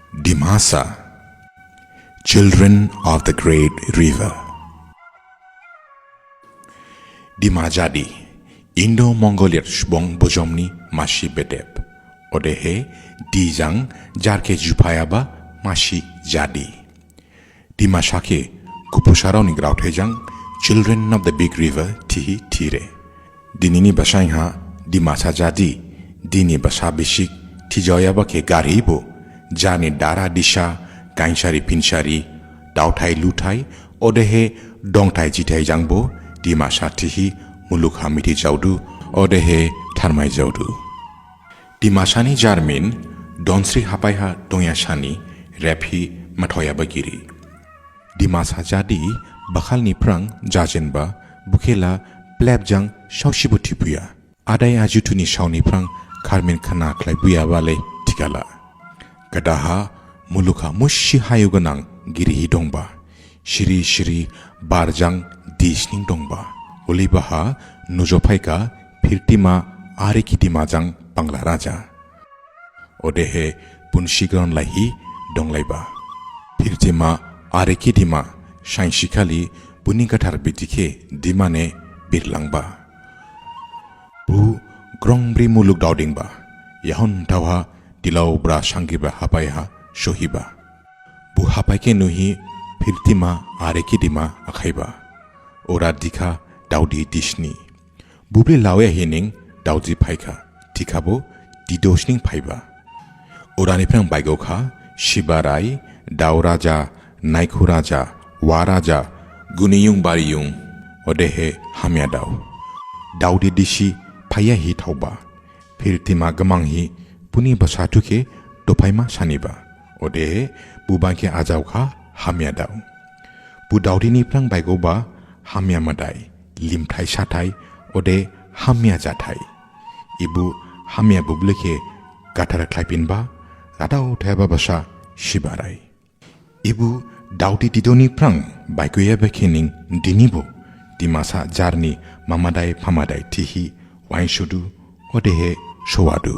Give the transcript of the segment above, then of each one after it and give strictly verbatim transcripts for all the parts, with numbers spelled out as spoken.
Dimasa, Children of the Great River. Dima jadi, Indo-Mongolian subung bojomni masi bedep. Odehe, di jang jar khe juphayaba masi jadi. Dimasa khe Kupusarao ni graothai jang Children of the Big River thihi thire. Dinini basain ha Dimasa jadi, dini basa bisik thijaoyaba khe garhibo, jarni dara disa, gainsari phinsari, daothai luthai, odehe dongthai jithai jangbo Dimasa thihi muluk ha mithijaodu, odehe tharmaijaodu. Dimasa ni jarmin Donsri hapai ha dongyasani rephi mathoyaba giri. Dimasa jadi bakhal ni phrang jajenba bukhela pleb jang saosibo thiphuya. Adai ajuthuni saoni phrang kharmin khana khlaiphuyaba le thikhala. Gadaha mulukha musi hayu gnang girihi dongba. Siri siri bar jang di sning dongba. Olibaha nujophaikha Phirthima Arikidima jang Bangla raja. Odehe bunsi gron laihi donglaiba. Phirthima Arikidima sainsikhali buni gathar bidi khe dimane birlangba. Bu grongbri muluk daodingba. Yahon thaoha Dilaobra Sanggiba hapai ha sohiba. Bu hapai khe nuhi Phirthima Arikidima akhaiba. Ora dikha daodi disni. Bubli laoya hining daoji phaikha, thikhabo dido sning phaiba. Orani phrang baigokha Sibarai, Dao Raja, Naikhu Raja, Wa Raja, Guniyung Bariyung, odehe Hamya Dao. Daodi disi phaiya hi thaoba. Phirthima gmang hi buni basa thu khe dophaima saniba. Odehe bubang khe ajaokha Hamya Dao. Bu daodini phrang baigoba Hamya Madai, limthai sathai, ode hamya jathai. Ibu hamya bubli khe gathar khlaiphinba, radao theba basa Sibarai. Ibu daodi didoni phrang baikuyaba khening dinibo Dimasa jarni mamadai phamadai thihi wainsudu odehe sowadu.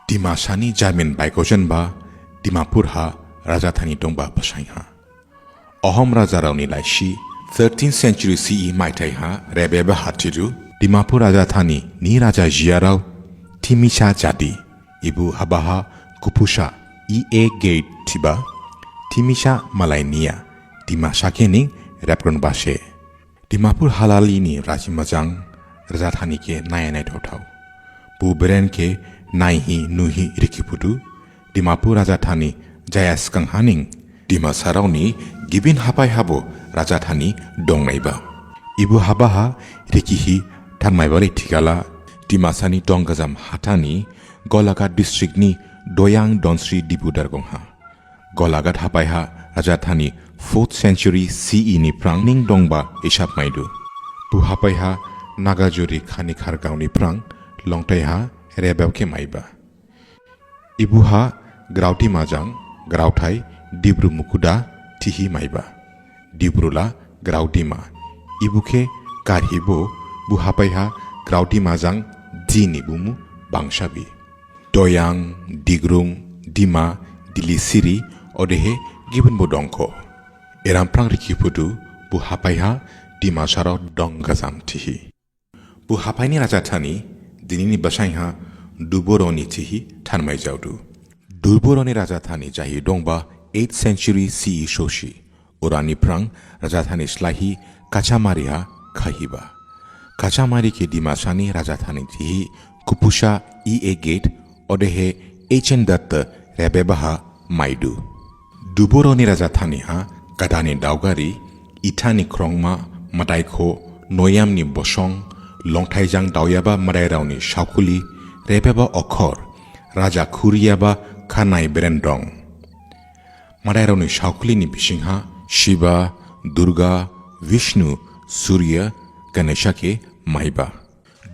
Dimasani jarmin baikojenba Dimapur ha rajathani dongba basain ha. Ahom rajaraoni laisi thirteenth century C E maithai ha rebeba hathidu Dimapur rajathani ni raja jiyarao Thimisa jadi. Ibu habaha Kuphusa E A Gate thiba Thimisa malai niya Dimasa khening repron base. Dimapur halalini raji majang rajathani khe naya naithaothao. Bu beren khe naihi nuhi rikhiphudu Dimapur rajathani jaya sgang haning Dimasaraoni gibin hapai habo rajathani dongnaiba. Ibu habaha rikhihi tharmaibalai thikhala Dimasani dong gajam hathani Golaghat district ni Doyang Donsri Dibu Dargong ha. Golaghat hapai ha rajathani fourth century C E ni phrang ning dongba isap maidu. Bu hapai ha Nagajuri Khanikhar gaoni phrang longthai ha rebeb khe maiba. Ibu ha Graodima jang graothai Dibru Mukuda thihi maiba. Dibru la Graodima. Ibu khe garhibo bu hapai ha Graodima jang dini bumu bangsabi. Doyang, Digrung, Dima, Dilisiri, odehe gibinbo dongkho. Eram phrang rikhiphudu bu hapai ha Dimasarao dong gajam thihi. Bu hapaini rajathani dinini basain ha Duboroni thihi tharmaijaodu. Duboroni rajathani jahi dongba eighth century C E sosi. Orani phrang rajathani slaihi Kachamari ha khahiba. Kachamari khe Dimasani rajathani thihi Kuphusa E A Gate odehe H N Datta rebeba ha maidu. Duboroni rajathani ha gadani daogari, ithani khrongma, madaikho, noyamni bosong, longthaijang daoyaba madairaoni saokhuli, rebeba okhor, raja khuriyaba khanai beren dong. Madairaoni saokhulini bisingha Shiva, Durga, Vishnu, Surya, Ganesha khe maiba.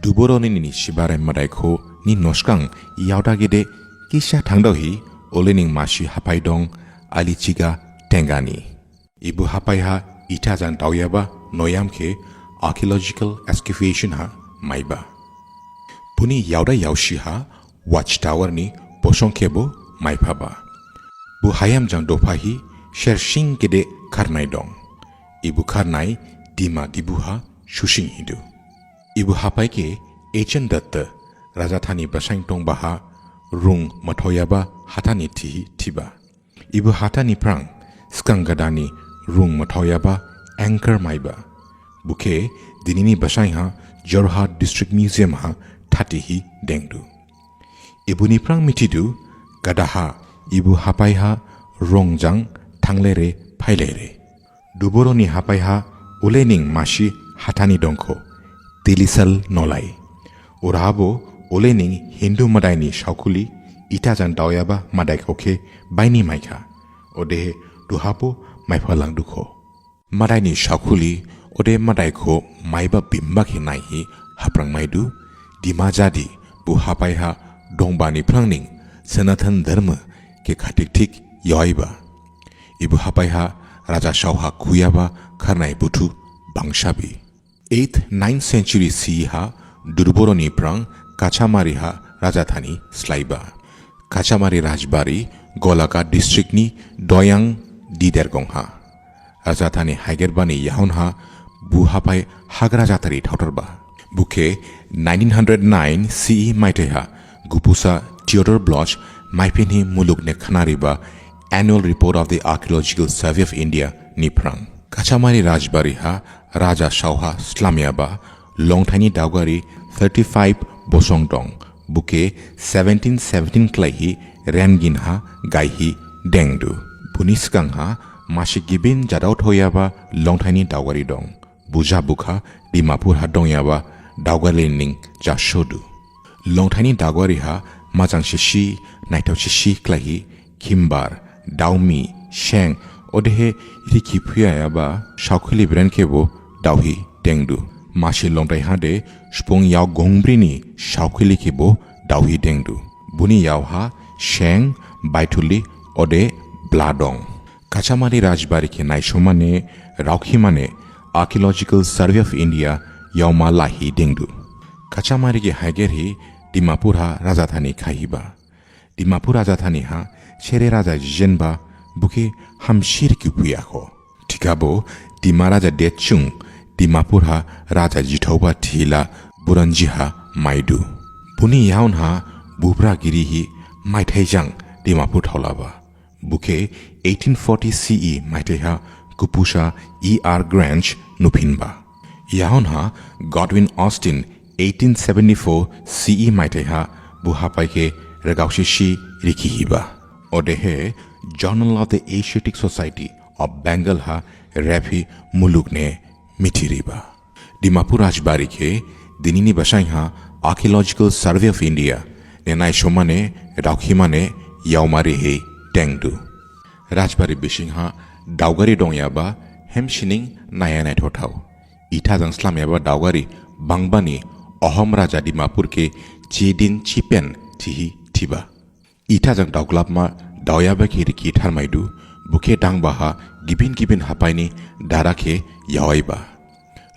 Duboroni ni Sibarai madaikho ni noskang yaoda gede kisa thangdaohi olening masi hapai dong Alichiga Tengani. Ibu hapai ha itha jang daoyaba noyam khe archaeological excavation ha maiba. Buni yaoda yaosi ha watch tower ni bosong khebo maiphaba. Bo hayam jang dophahi sersing gede kharnai dong. Ebo kharnai Dima dibu ha susing hidu. Ebo hapai khe H N Datta rajathani basain dongba ha rung mathaoyaba hathani thihi thiba. Ebo hathani phrang sgang gadani rung mathaoyaba anchor maiba. Bo khe dinini basain ha Jorhat District Museum ha thathihi dengdu. Eboni phrang mithidu, gada ha ebo hapai ha rung jang thanglere phailere. Duboroni hapai ha olening masi hathani dongkho, Tilisal nolai. Orahabo olening Hindu madaini saokhuli itha jang daoyaba madaikho khe baini maikha. Odehe duhabo maiphalangdukho. Madaini saokhuli ode madaikho maiba bimba khe naihi haphrang maidu, Dima jadi bo hapai ha dongbani phrangning Sanatan Dharma khe khatik thik yoiba. Ebo hapai ha raja saoha khuyaba kharnai buthu bangsabi. Eighth, ninth century C E ha Durboroni phrang Kachamari ha rajathani slaiba. Kachamari rajbari Golaghat district ni Doyang di dergong ha. Rajathani haigerbani yahon ha bo hapai hagra jathari thaotharba. Bo khe nineteen hundred nine C E maithai ha Gupusa Theodor Bloch maiphinhi muluk ne khnariba Annual Report of the Archaeological Survey of India ni phrang. Kachamari rajbari ha raja saoha slamyaba longthaini daogari thirty five bosong dong. Bo khe seventeen seventeen khlaihi remgin ha gaihi dengdu. Boni sgang ha masi gibin jadao thaoyaba longthaini daogari dong. Bo jabukha Dimapur ha dongyaba daogari ning jasodu. Longthaini daogari ha majang sisi, naithao sisi khlaihi khimbar, daomi, seng, odehe rikhi phuyayaba saokhuli bren khebo daohi dengdu. Masi longthai ha de sphung yao gongbrini saokhuli khebo daohi dengdu. Boni yao ha seng, baithuli, ode bla dong. Kachamari rajbari khe naisomane, raokhimane Archaeological Survey of India yaoma lahi dengdu. Kachamari khe haigerhi Dimapur ha rajathani khaihiba. Dimapur rajathani ha sere raja jijenba bo khe hamsi rikhi phuyakho. Thikhabo Dima raja detsung Dimapur ha raja jithaoba thila buranji ha maidu. Boni yaon ha bubra girihi maithai jang Dimapur thaolaba. Bo khe eighteen forty C E maithai ha Gupusa E R Grange nuphinba. Yaon ha Godwin Austen eighteen seventy-four C E maithai ha bo hapai khe ragaosisi rikhihiba. Odehe Journal of the Asiatic Society of Bengal ha rephi muluk ne mithiriba. Dimapur rajbari khe dinini basain ha Archaeological Survey of India ne naisomane, raokhimane yaoma rihi dengdu. Rajbari bising ha daogari dongyaba hemsining naya naithothao. Itha jang slamyaba daogari bangbani Ahom raja Dimapur khe Chidin Chipen thihi thiba. Itha jang daoglapma daoyaba khe rikhi tharmaidu, bo khe dangba ha gibin gibin hapaini dara khe yaoaiba.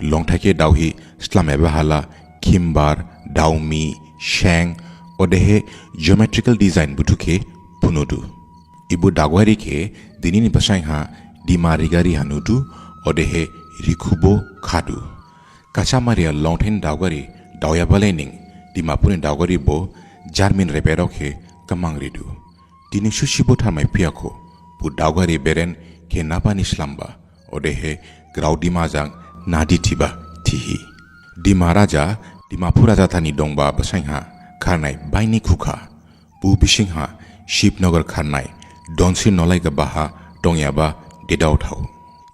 Longthai khe daohi slamyaba hala khimbar, daomi, seng, odehe geometrical design buthu khe phunudu. Ebo daogari khe dinini basain ha Dima rigari ha nudu, odehe rikhubo khadu. Kachamari ha longthaini daogari daoyaba laining Dimapurni daogari bo jarmin reberao khe gmang ridu. Dini susibo tharmai phiyakho, bo daogari beren khe nabani slamba, odehe grao Dima jang nadi thiba thihi. Dima raja, Dimapur rajathani dongba basain ha kharnai baini khukha. Bo bising ha Shibnagar kharnai Donsi nolai gaba ha dongyaba dedaothao.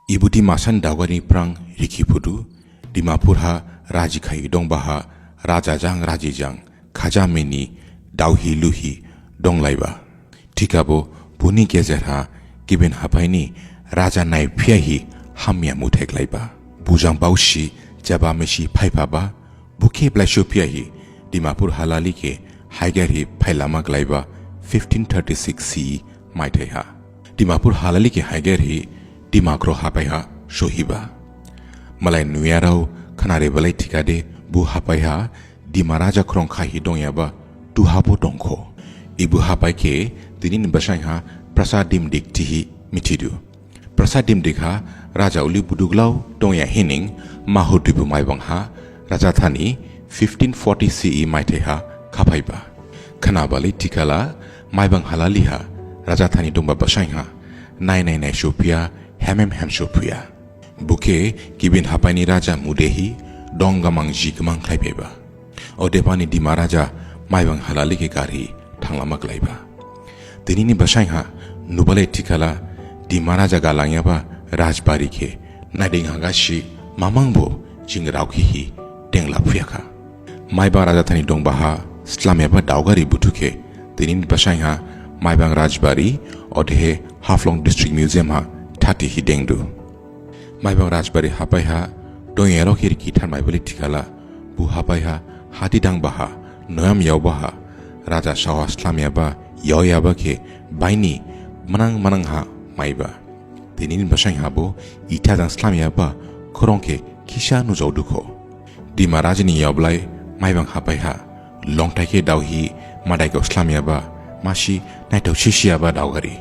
Ebo Dimasa ni daogari phrang rikhi phudu, Dimapur ha raji khai dongba ha raja jang raji jang khajamini daohi luhi donglaiba. Thikhabo boni gejer ha gibin hapaini raja naiphiyahi hamya muthai khlaiba. Bo jang baosi jaba misi phaiphaba, bo khe blaisophiyahi Dimapur halali khe haigerhi phailama khlaiba fifteen thirty-six C E maithai ha. Dimapur halali khe haigerhi Dimakro hapai ha sohiba. Malai nuyarao khnare balai thikhade bo hapai ha Dima raja khrong khahi dongyaba duhabo dongkho. Ebo hapai khe Dinini basain ha Prasad Dimdik thihi mithidu. Prasad Dimdik ha raja uli buduglao dongya hining Mahur Dibu Maibang ha rajathani fifteen forty C E maithai ha khaphaiba. Khnabalai thikhala Maibang halali ha rajathani dongba basain ha nai nai nai sophiya, hem hem hem sophiya. Bukhe gibin hapaini raja mudehi dong gamang ji gamang khlaiphaiba. Odebani Dima raja Maibang halali khe garhi thanglama khlaiba. Dinini basain ha nubalai thikhala Dima raja galangyaba rajbari khe naiding hagasi mamangbo jing raokhihi dengla phuyakha. Maibang rajathani dongba ha slamyaba daogari buthu khe dinini basain ha Maibang rajbari odehe Haflong District Museum ha thathihi dengdu. Maibang rajbari hapai ha dongyarao khe rikhi tharmaibalai thikhala, bu hapai ha hadi dangba ha, noyam yaoba ha, raja saoha slamyaba yaoyaba khe baini manang manang ha maiba. Dinini basain habo itha jang slamyaba khorong khe khisa nujaodukho. Dima rajini yaoblai Maibang hapai ha longthai khe daohi madaikho slamyaba masi naithao sisiyaba daogari.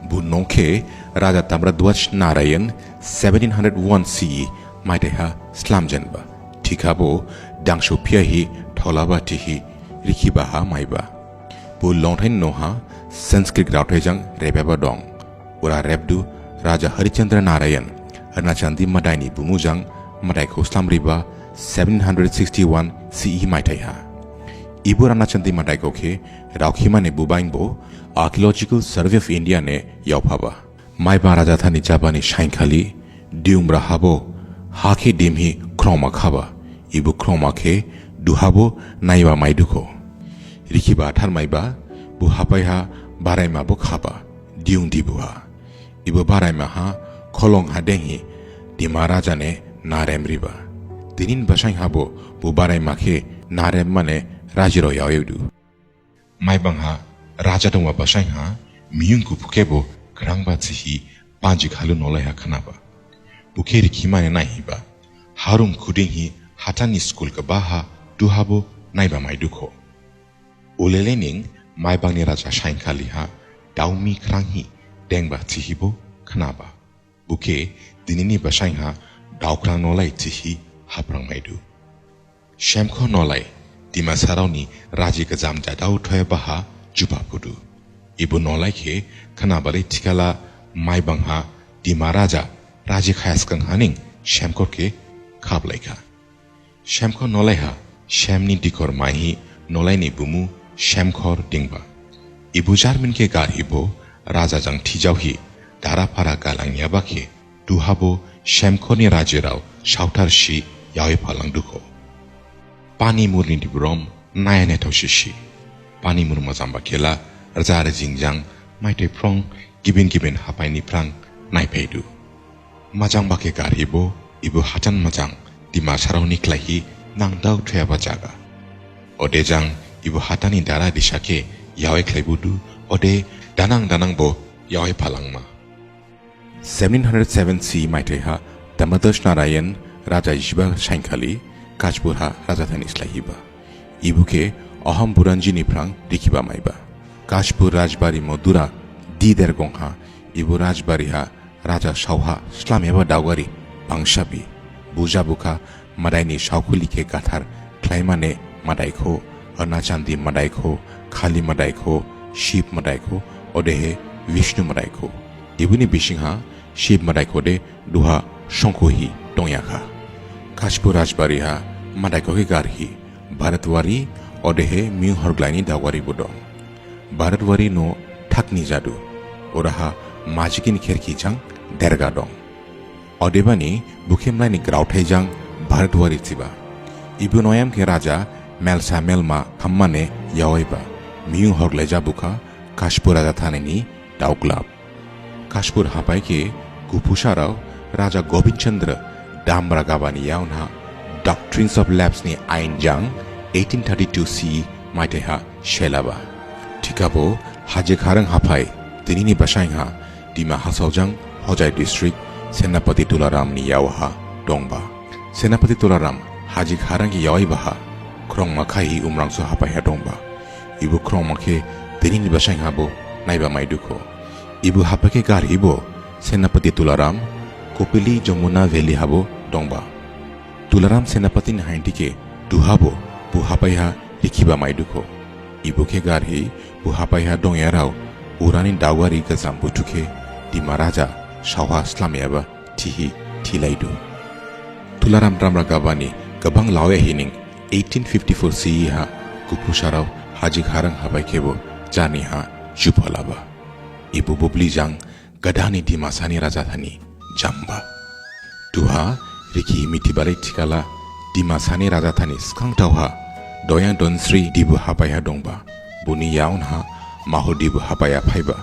Bu noh khe raja Tamradhwaj Narayan seventeen hundred one C E maithai ha slamjenba. Thikhabo dangso phiyahi thaolaba thihi rikhiba ha maiba. Bu longthaini noh ha Sanskrit raothai jang rebyaba dong. Ora rebdu raja Harishchandra Narayan Ranachandi madaini bumu jang madaikho slamriba seventeen hundred sixty-one C E maithai ha. Ibu Ranachandi madaikho khe raokhimane bubainbo Archaeological Survey of India ne yaophaba. Maibang rajathani jabani sainkhali Diungbra habo ha khe dimhi khrongma khaba. Ibu khrongma khe duhabo naiba maidukho. Rikhiba tharmaiba bu hapai ha baraimabo khaba Diung Dibu ha. Ibu baraima ha kholong ha denghi Dima raja ne narem riba. Dinini basain habo bu baraima khe narem mane rajirao yaoyudu. Maibang ha raja dongba basain ha miyung guphu khebo khrangba thihi panji khalu nolai ha khnaba. Bukhe rikhimane naihiba. Harung khudinghi hathani school gaba ha duhabo naiba maidukho. Ulelening Maibangni raja sainkhali ha daomi khranghi dengba thihibo khnaba. Bukhe dinini basain ha daokhrang nolai thihi haprang maidu. Semkhor nolai Dimasaraoni raji gajam jadao thoyaba ha jupha phudu. Ibu nolai khe khnabalai thikhala Maibang ha Dima raja raji khayasgang haning Semkhor khe khaplaikha. Semkhor nolai ha Semni dikhor maihi nolaini bumu Semkhor dingba. Ibu jarmin khe garhibo raja jang thijaohi dara phara galangyaba khe duhabo Semkhorni rajirao saothar si yaoi phalangdukho. Pani murni dibrom nayane thaosisi. Pani mur majamba khela raja rajing jang maithai phrong gibin gibin hapaini phrang naiphaidu. Majang bakhe garhibo ibu hathan majang Dimasaraoni khlaihi nangdao thoyaba jaga. Ode jang ibu hathani dara disa khe yaoi khlaibudu, ode danang danang bo yaoi phalangma. Seventeen hundred seven C maithai ha Tamradhwaj Narayan raja jiba sainkhali Kachpur ha rajathani slaihiba. Ibu khe Ahom Buranji ni phrang rikhiba maiba. Kachpur rajbari modura di dergong ha ibu rajbari ha raja saoha slamyaba daogari bangsabi. Buja bukha madaini saokhuli khe gathar khlaimane madaikho, Arnachandi madaikho, Khali madaikho, Shib madaikho, odehe Vishnu madaikho. Ibuni bising ha Shib madaikho de duha songkhuhi dongyakha. Kachpur rajbari ha madaikho khe garhi Bharatwari odehe miyung horglaini daogari bo dong. Bharatwari no thakni jadu. Oraha majikini kherki jang derga dong. Odebani bukhe mlaini graothai jang Bharatwari thiba. Ibu noyam khe raja melsa melma khammane yaoiba. Miyung horglai jabukha Kachpur raja thanini daoglap. Kachpur hapai khe guphusarao raja Gobind Chandra Damra gabani yaonha Doctrines of Lapse ni ain jang eighteen thirty-two C maithai ha selaba. Thikhabo Haji Kharang hapai dinini basain ha Dima Hasao jang Hojai district Senapati Tularam ni yaoha dongba. Senapati Tularam Haji Kharang khe yaoiba ha khrongma khahi Umrangso hapai ha dongba. Ibu khrongma khe dinini basain habo naiba maidukho. Ibu hapai khe garhibo Senapati Tularam Kopili Jamuna Valley habo dongba. Tularam Senapati ni hainthi khe duhabo bu hapai ha rikhiba maidukho. Ibu khe garhi bu hapai ha dongyarao urani daogari gajam buthu khe Dima raja saoha slamyaba thihi thilaidu. Tularam Ramra Gabani gabang laoya hining eighteen fifty-four C E ha Guphusarao Hajik Harang hapai khebo jarni ha juphalaba. Ibu bubli jang gadani Dimasa ni rajathani jamba. Duha rikhi mithibalai thikhala Dimasa ni rajathani sgang thaoha Doyang Donsri dibu hapai ha dongba. Buni yaon ha Maho dibu hapai ha phaiba.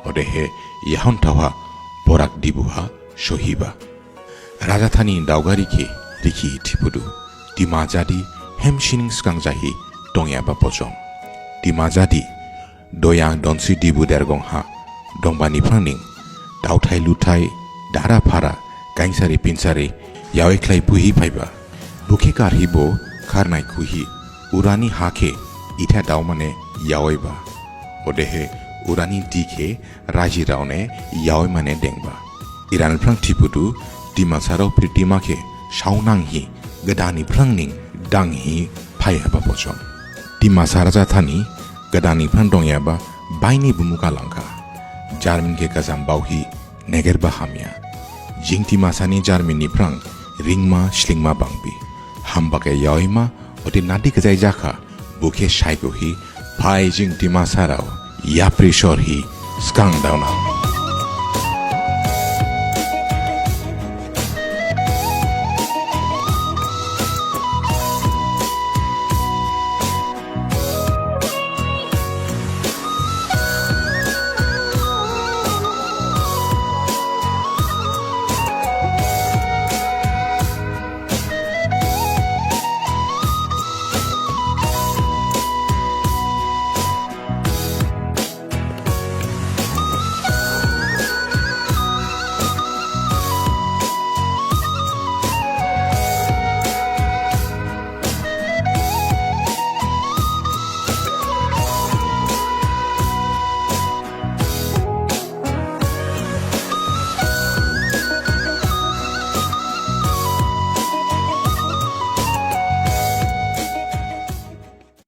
Odehe yaon thaoha Borak dibu ha sohiba. Rajathani daogari khe rikhi thibudu. Dima jadi hemsining sgang jahi dongyaba bojom. Dima jadi Doyang Donsri dibu dergong ha dongba ni phrangning daothai luthai dara phara gainsari pinsari yaoi khlai buhi phaiba. Bukhe garhibo kharnai khuhi urani ha khe itha daomane yaoiba. Odehe urani di khe rajiraone yaoimane dengba. Iran phrang thibudu Dimasarao phirthima khe saonanghi gadani phrangning danghi phaiyaba bojom. Dimasa rajathani gadani phrang dongyaba baini bumu galangkha. Jarmin khe gajam baohi negerba hamya. Jing Dimasa ni jarmin ni phrang ringma slingma bangbi. Hamba khe yaoima ode nadi gajai jakha bukhe saigohi phai jing Dimasarao yapri sorhi sgang daonang.